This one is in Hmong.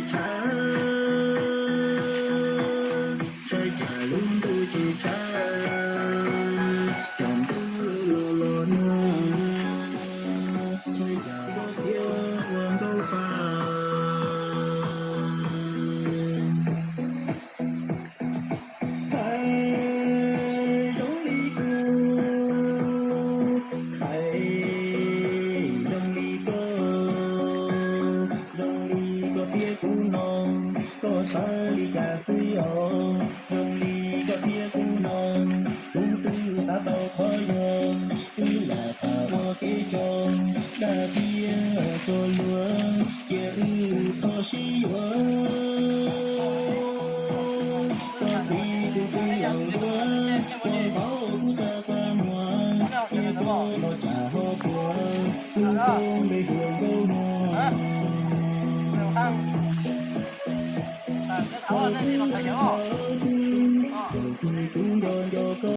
Tshaib, tshaib cas lub ntuj tsis tshaib, cas ntuj los los nag, tshaib cas koj thiaj ua nkauj pag. Hais zoo li kuv, hais zoo li koj, zoo li koj thiab kuv no, koj xav li cas xwb os, zoo li koj thiab kuv no, kuv twb xav tau qhov yog, wb lam tham ua kev coj, dag tiag tsuas luag, cia wb txhob sib yuav. Koj txiv tus twg los tuag, koj vauv kuv txaj txaj muag, cia koj los tsam ho tuag, kuv koob npe hu ua nkauj muag. Thaum twg kuv nco nco koj,